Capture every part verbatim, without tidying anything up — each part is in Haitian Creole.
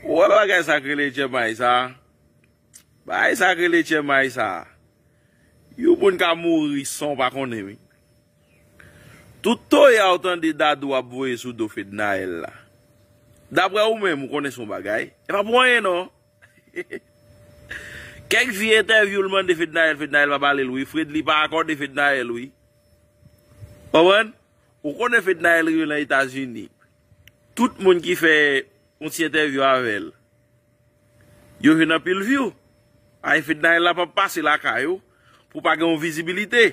Ou wè bagay sa k rele tchèmay sa? Bagay sa k rele tchèmay sa. Yon moun ka mouri san w pa konnen, wi. Tout toya w tande Dadou ap voye sou do Fednaelle la. Daprè ou menm, ou konnen se yon bagay. E pa pou anyen, non. Kèk vye entèvyou l mande Fednaelle, Fednaelle pa ba li l, wi. Fredly pa akòde Fednaelle, wi. Konprann? Ou konnen Fednaelle rive nan Etazini. Tout moun ki fè yon ti entèvyou avè l, yo jwenn anpil view. Ay, Fednaelle la p ap pase lakay ou pou pa gen yon vizibilite.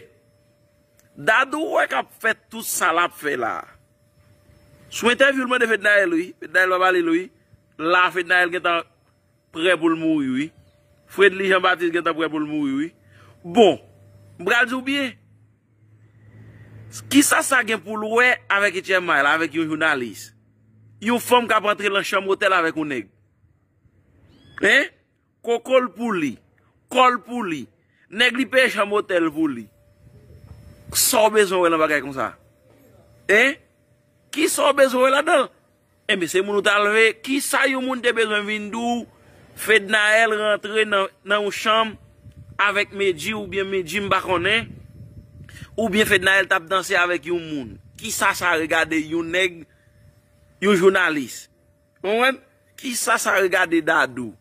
Dadou wè k ap fè tout sa l ap fè la. Sou entèvyou l mande Fednaelle, wi. Fednaelle pa ba li l, wi. La, Fednaelle gentan prè pou l mouri, wi. Fredly Jean Baptiste gentan prè pou l mouri, wi. Bon, m pral di w byen. Kisa sa gen pou l wè avèk H M I la, avèk yon jounalis? Yon fanm k ap antre nan chanm otèl avèk yon nèg. Hein? Koko l pou li. Kò l pou li. Nèg li peye chanm otèl pou li. Sa w bezwen wè nan bagay konsa? Hein? Kisa w bezwen wè ladan l? Enben, se moun ou t al veye. Kisa yon moun te bezwen vin di w? Fednaelle rantre nan, nan yon chanm avèk Medjy oubyen Medjy, m pa konnen. Oubyen Fednaelle t ap danse avèk yon moun. Kisa sa regade yon nèg, yon jounalis? Konprann? Kisa sa regade Dadou?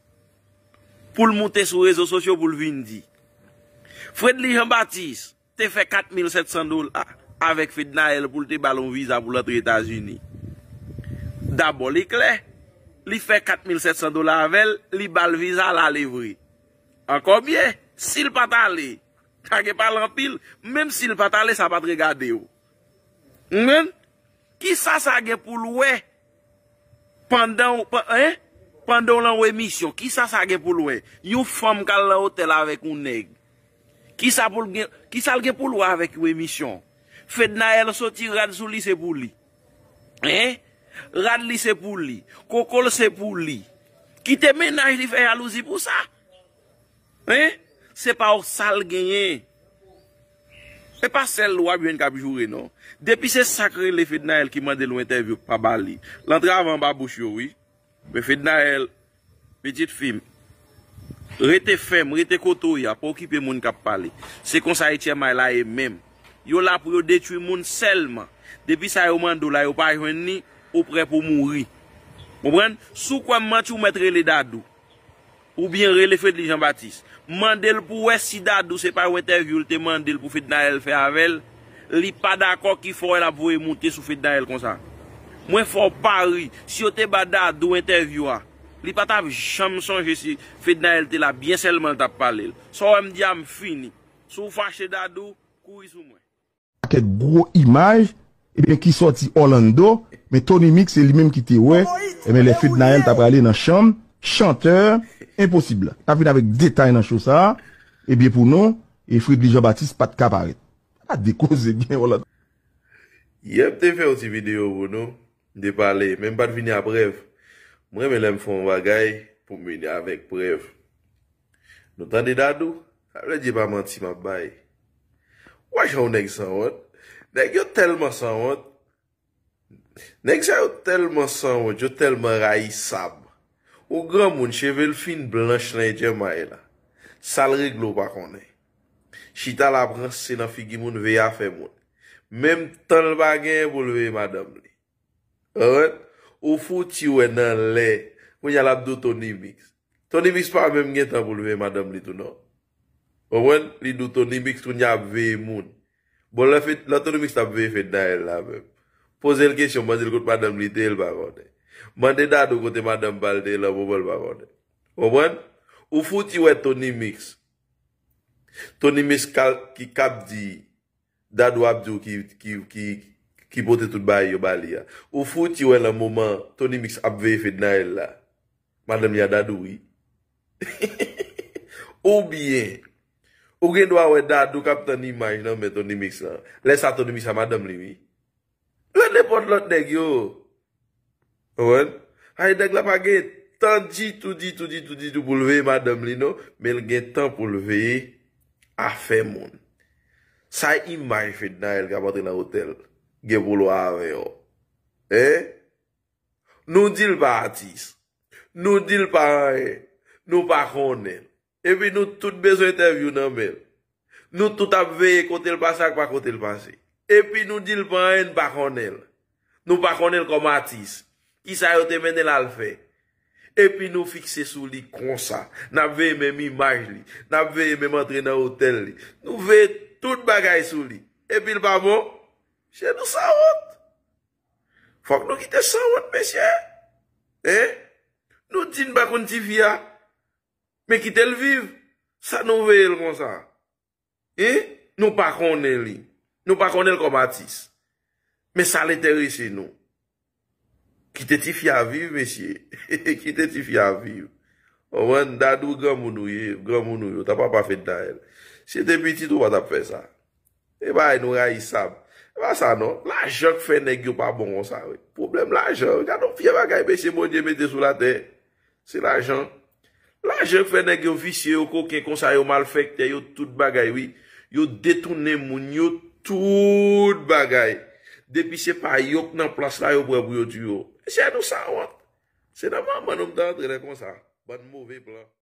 Pou l moute sou rezo sosyo pou l vin di. Fredly Jean Baptiste te fè kat mil sèt san dola avèk Fednaelle pou l te ba l yon viza pou l antre Etazini. Dabò, li klè, li fè kat mil sèt san dola avè l, li ba l viza, l ale vre. Ankò byen, si l pa t ale, ta gen pale anpil, menm si l pa t ale, sa pa t regade w. Ou konprann? Kisa sa gen pou l wè pandan w, pa- hein? Pandan w lan yon emisyon? Kisa sa gen pou l wè? Yon fanm k al lan otèl avèk yon nèg. Kisa pou l gen, kisa l gen pou l wè avèk yon emisyon? Fednaelle soti, rad sou li se pou li. Hein? Rad li se pou li. Koko l se pou li. Kite mennaj li fè jalouzi pou sa. Hein? Se pa w sa l genyen. E pa sèl w ap jwenn k ap joure, non. Depi se sa k rele Fednaelle ki mande l yon entèvyou k pa ba li. L antre avè anba bouch yo, wi. Men Fednaelle, pitit fi m, rete fèm, rete kote w ye a, pa okipe moun k ap pale. Se konsa H M I la ye menm. Yo la pou yo detwi moun sèlman. Depi sa yo mande w la, yo pa jwenn li, ou prè pou mouri. Konprann? Si w kwè m manti, w mèt rele Dadou. Oubyen rele Fredly Jean Baptiste. Mande l pou wè si Dadou se pa yon entèvyou l te mande l pou Fednaelle fè avè l. Li pa dakò ki fè w wè l ap voye moute sou Fednaelle konsa. Mwen fè w pari, si yo te ba Dadou entèvyou a, li pa t ap janm sonje si Fednaelle te la, byen sèlman l t ap pale l. Sa w wè m di a, m fini. Si w fache Dadou, kouri sou mwen. Pakèt gwo imaj, ebyen ki sòti Orlando, men Tony Mix se li menm ki te wè, ebyen lè Fednaelle ta prale nan chanm chantè Enposib la. N ap vin avèk detay nan show sa a, ebyen pou nou, e Fredly Jean Baptiste pa t ka parèt. Pa de koze gen Orlando. Yè m te fè yon ti videyo pou nou, m te pale, men m pa t vini a prèv. M renmen lè m fè yon bagay pou m vini avèk prèv. Nou tande Dadou? Sa vle di e pa manti m ap bay. Wè jan yon nèg sanwont. Nèg yo tèlman sanwont. Nèg sa yo tèlman sanwont, yo tèlman rayisab. Yon granmoun, cheve l fin blanch lan H M I la. Sa l regle w pa konnen. Chita l ap ranse nan figi moun, veye afè moun. Menm tan l pa genyen pou l veye madanm li. Alright? Ou fouti wè nan lè. Kounye a l ap di w Tony Mix. Tony Mix pa menm gen tan pou l veye madanm li tou non. Konprann? Li di w Tony Mix kounye a ap veye moun. Bon, lè, lè Tony Mix t ap veye Fednaelle la menm. Poze l kesyon, mande l kot madanm li te ye, l pa konnen. Mande Dadou kote madanm pa l te ye, lan moman l pa konnen. Konprann? Ou fouti wè Tony Mix. Tony Mix ki k ap di Dadou ap di w ki, ki, ki, ki pote tout bagay yo ba li a. Ou fouti wè lan moman Tony Mix ap veye Fednaelle la, madanm li a Dadou wi. Oubyen, ou gen dwa wè Dadou k ap tann imaj nan men Tony Mix lan. Lè sa Tony Mix a madanm li wi. Yo nenpòt lòt nèg yo. Konprann? Ay nèg la pa gen tan ditou, ditou, ditou, ditou pou l veye madanm li non, men l gen tan pou l veye afè moun. Sa imaj Fednaelle k ap antre nan otèl gen pou l wè avè w. Hein? Nou di l pa atis. Nou di l pa anyen. Nou pa konnen l. Epi nou tout bezwen entèvyou nan men l. Nou tout ap veye kote l pase ak pa kote l pase. Epi nou di l pa anyen, n pa konnen l. Nou pa konnen l kòm atis. Kisa yo te mennen l al fè? Epi nou fikse sou li konsa. N ap veye menm imaj li. N ap veye menm antre nan otèl li. Nou veye tout bagay sou li. Epi l pa bon? Mesye, nou sanwont. Fòk nou kite sanwont, mesye. Hein? Nou di n pa konn tifi a. Men kite l viv. Sa nou veye l konsa? Hein? Nou pa konnen li. Nou pa konnen l kòm atis. Men sa l enterese nou. Kite tifi a viv, mesye. Kite tifi a viv. Konprann? Dadou, granmoun ou ye, granmoun ou yo, ta papa Fednaelle. Si te pitit ou pa t ap fè sa. E bagay nou rayisab. E pa sa non. Lajan k fè nèg yo pa bon konsa, wi. Pwoblèm lajan, wi. Gade yon vye bagay, mesye, Bondye mete sou latè. Se lajan. Lajan k fè nèg yo visye, yo koken konsa, yo malfèktè, yo tout bagay, wi. Yo detounen moun, yo tout bagay. Depi se pa yo k nan plas la, yo pran pou yo tiye w. Mesye, nou sanwont. Se nan manman nou m ta antre lè konsa. Bann move plan.